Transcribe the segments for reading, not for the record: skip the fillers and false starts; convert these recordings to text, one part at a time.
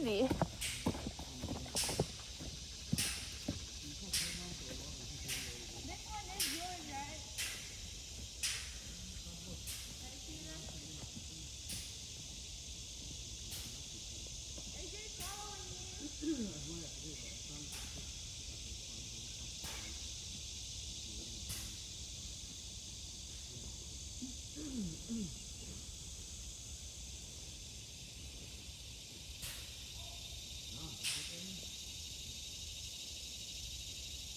heavy. This one is yours, right? Right, Peter? AJ's following you.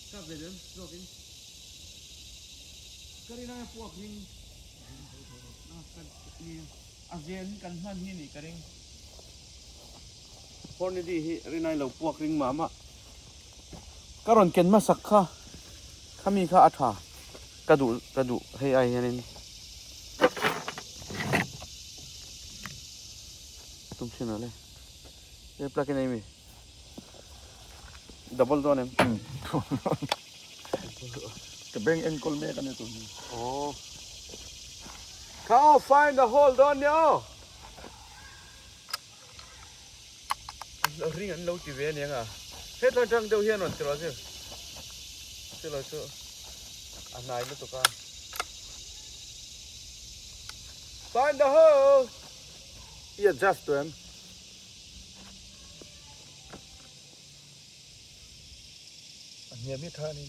Kap ve dem zawkin ka rin aia puak ring a zen kan hman hi nih ka ring. Hornady hi rinai lo puak ring mah mah. Ka rawn ken hmasak kha khami kha a tha ka duh ka duh hei ai hianin tum thin ale he plug in ami double dawn em ka bank enkawl mek ania tun hi oh kha aw find the hole dawn nia aw Ring an lo ti ve aniang a, hetlai atang deuh hian rawn ti rawh zir chilo chu a hnai lutuk a. Find the hole! I adjust tawh em? A hniam hi tha a ni.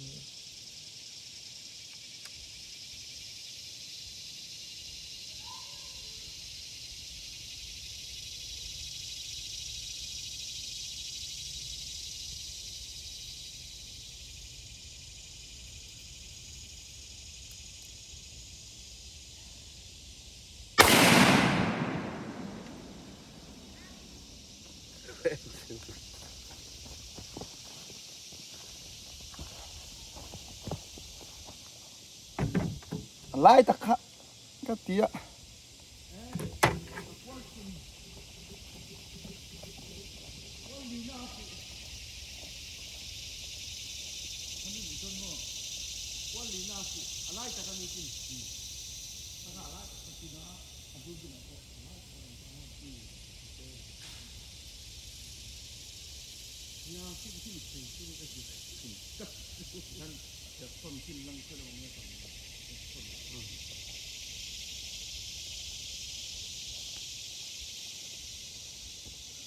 A lai tak kha ka ti a.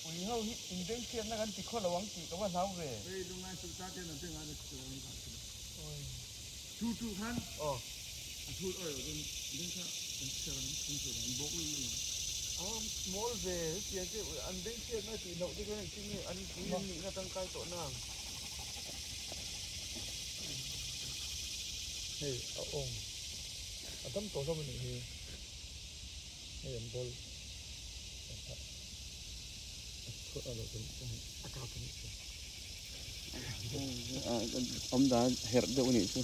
Ui ho hi inbeng hriatna kan ti khaw lo ang tih ka va hlau ve. Aw mawl ve hetiang chu an beng hriatna tih loh te chuan engtin nge an pui an nihna tangkai tawh na ang. Hei a awng a dam tawh hlawm a nih hi hei an ball a chhuah a lo a kap a nih chu. Awm dan herh deuh a nih chu.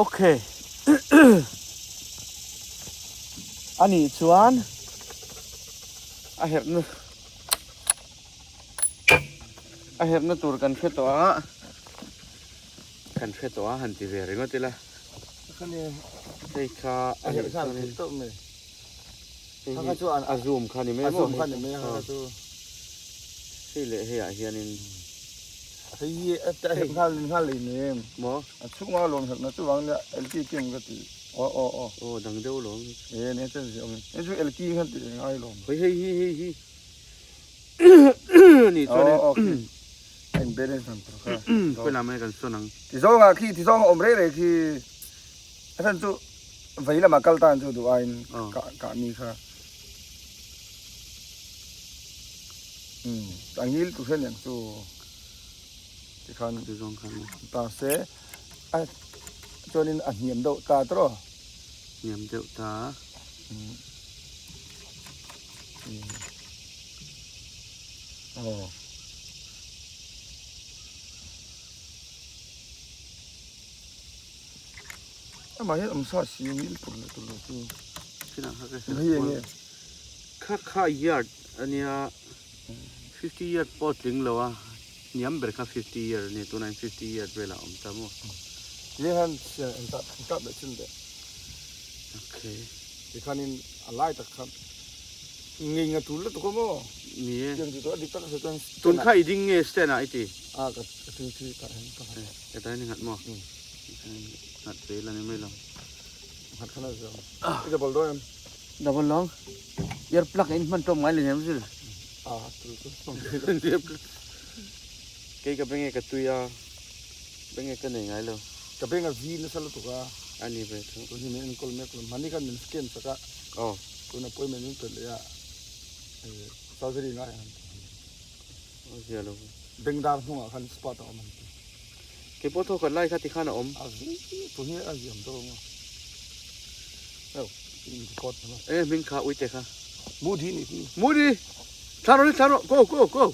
Okay. A nih chuan a herhna a herhna tur kan hre tawh a kan hre tawh a han ti ve ringawt ila hei kha a herh chuan in hei hi a zoom kha ni mai maw hei leh hei ah hianin Hei hi a herh nghal nghal lei nem. Maw? A chhunga lawm herh na chu vang nia LK kim ka ti. Aw aw aw. Aw dang deuh lawm. E ne chen si awm. Hei chu LK khan ti ngai lawm. Hei hei hi hei hi. Ni chuan in. Aw okay. A in balance dan tur kha. Khawi lam nge kan sawn ang. Ti zawnga khi ti zawnga awm rei rei khi. A chhan chu vei lama kal tan chu duh aiin kah mi kha. Umm a ngil tur hian eng chu tikhan ta se a chuanin a hniam deuh ta tawh hniam deuh ta aw amah hian awm sa si ngil tur leh tur lo chu hei enge Kha kha yard ania 50 yard pawh tling lo a hniam ber kha 50 yard ania tunah hian 50 yard velah a awm ta maw. Ti hian sian an kap an kap leh chin leh. Okay. Tikhanin a lai tak kha. Ngei nga tul lutuk a maw? Ni e. Tiang ti tawh a dik tak a sawi chuan Tun kha i ding nge stand ah i ti? A ka thil thi tah hian ka nghat. Ka ta hian i nghat maw? Nghat ve ila ni mai lo. Nghat khan a zia ang. I double dawn em? Double long. Ear plug in hman tawp ngai le nem zil. A tul chu hmang thei lo. Kei ka beng e ka tui a, beng e ka nei ngai lo. Ka beng a vi nasa lutuk a. A ni ve chu. Tun hi min enkawl mek lo. Mahni khan min scan chak a. Aw. Tun appointment min pe leh a. Surgery ngai ang an ti. Aw zia lo. Beng dar hnungah khan spot a awm an ti. Kei pawh thawkhat lai kha ti khan a awm. A vi tun hi a ziam deuh ang a. Eo in record hman a. Enge hming kha uite kha. Moody ni hi. Moody! Thla rawh thla rawh go go go.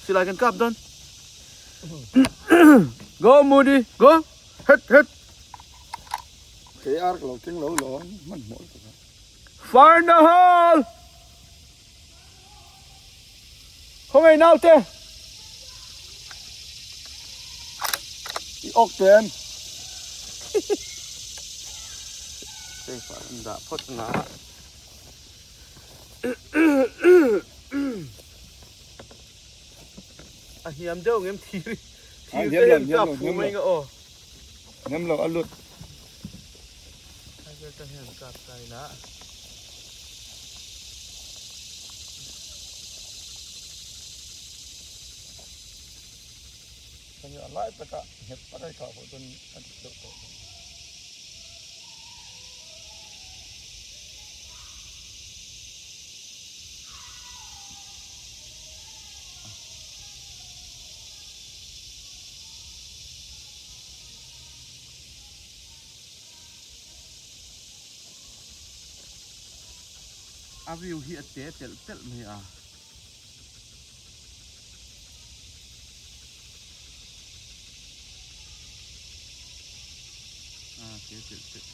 Silai kan kap dawn. Go Moody go het het. Kei ar ka lo keng lo lo hman hmawh lutuk a. Fire in the hole! Khawngaih naute! I awk ten. Safe ah an dah phawt na. A hniam deuh ngem thir thir te hian kap fu mai nga aw. Hniam lo a lut. Ai vel te hian kap ta ila. Chuan a lai takah nghet tak a i kah pawh chuan a dik deuh tawh. A view hi a te telh telh mai a. A te telh telh.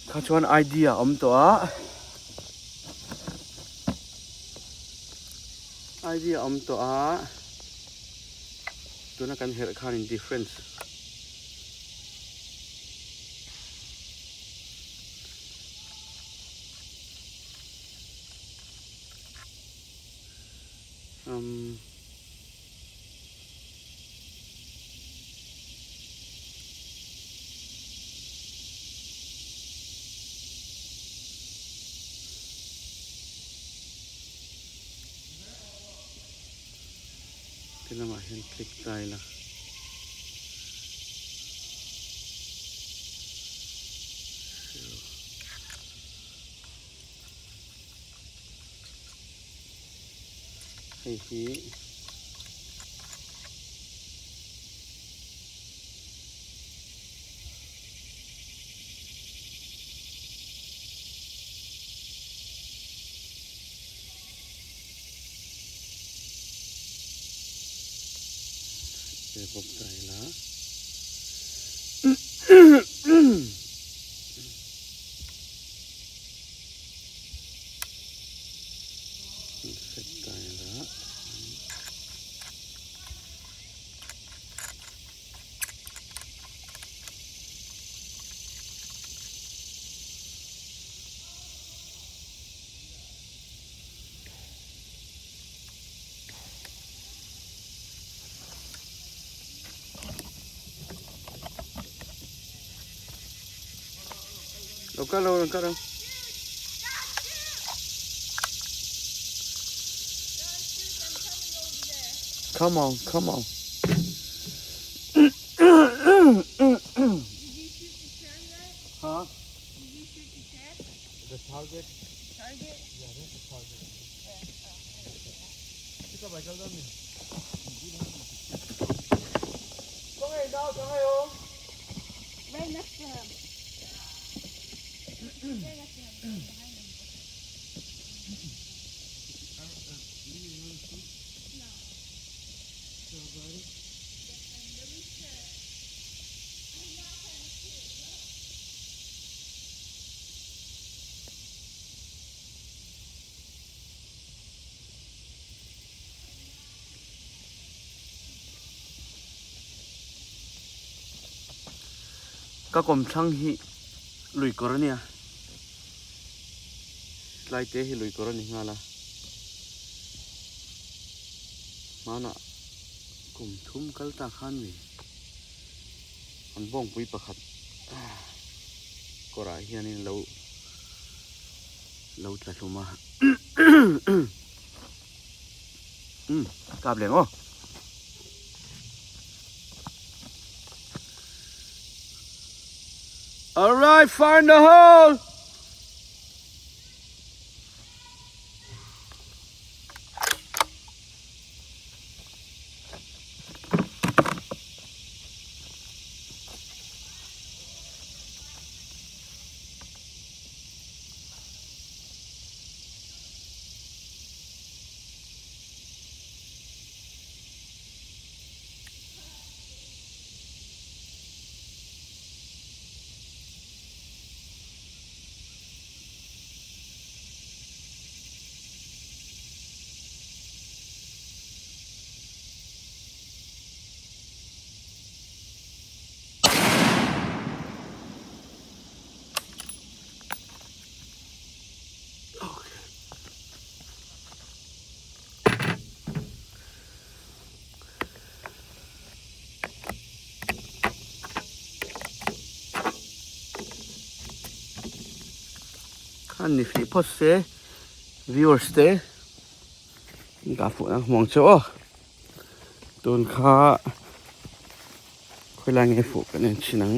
Kha chuan idea a awm tawh a idea a awm tawh a tuna kan herh khanin difference um Ti lamah hian click ta ila. Hei hi Ve bawk ta ila. kal rawh rawn kal rawh. Come on, come on. Did you shoot the chair yet? Huh? Did you shoot the chair? The target. Target? Yeah, that's the target. Right next to him. Right next to him. Behind him. No. Yes, I'm really sure. I'm not trying to shoot. Ka kawmthlang hi lui kawr a nia, tlai te hi lui kawr a ni nghal a, hmanah kum thum kal ta khan mi an bawngpui pakhat kawrah hianin lo lo tla hlum a umm kap leh maw. Alright find the hole. Khan ni hrih phawt se viewers te ka fuh na hmuang chu aw tun kha khawilai nge fuh kan en thin ang.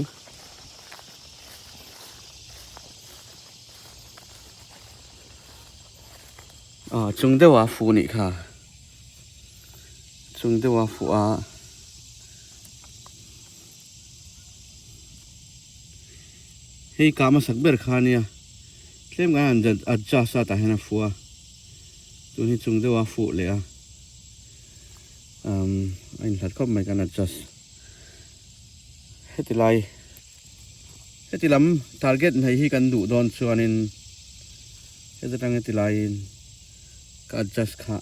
Aw chung deuh a fuh nih kha chung deuh a fuh a hei kah hmasak ber kha ania tlem kan han adjust a tah hian a fuh a tun hi chung deuh a fuh leh a umm a inhlat khawp mai kan adjust heti lai. Heti lam target hnaih hi kan duh dawn chuanin heta tang heti laiin ka adjust kha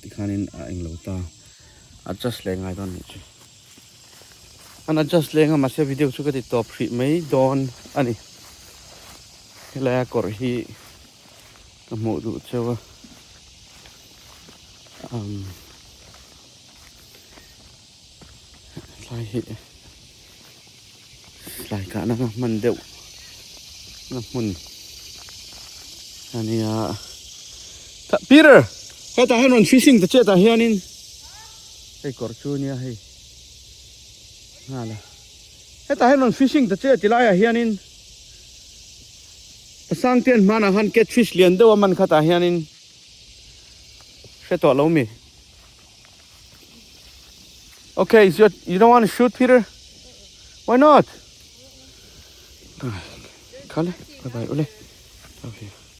tikhanin a englo ta adjust leh ngai dawn nih chu an adjust leh anga mahse video chu ka ti tawp hrih mai dawn a ni helaia kawrh hi ka hmuh duh cheu a umm. Tlai hi tlai kahna nga hman deuh na hmun a nia Peter hetah hian rawn fishing ta chiah tah hianin hei kawr chu ania hei nghal a hetah hian rawn fishing ta chiah ti laiah hianin Pasangtean hmanah khan catfish lian deuh a man khatah hianin hre tawh lo mi. Okay, is your, you don't want to shoot, Peter? Why not? Kale, bye bye, ule. Love you.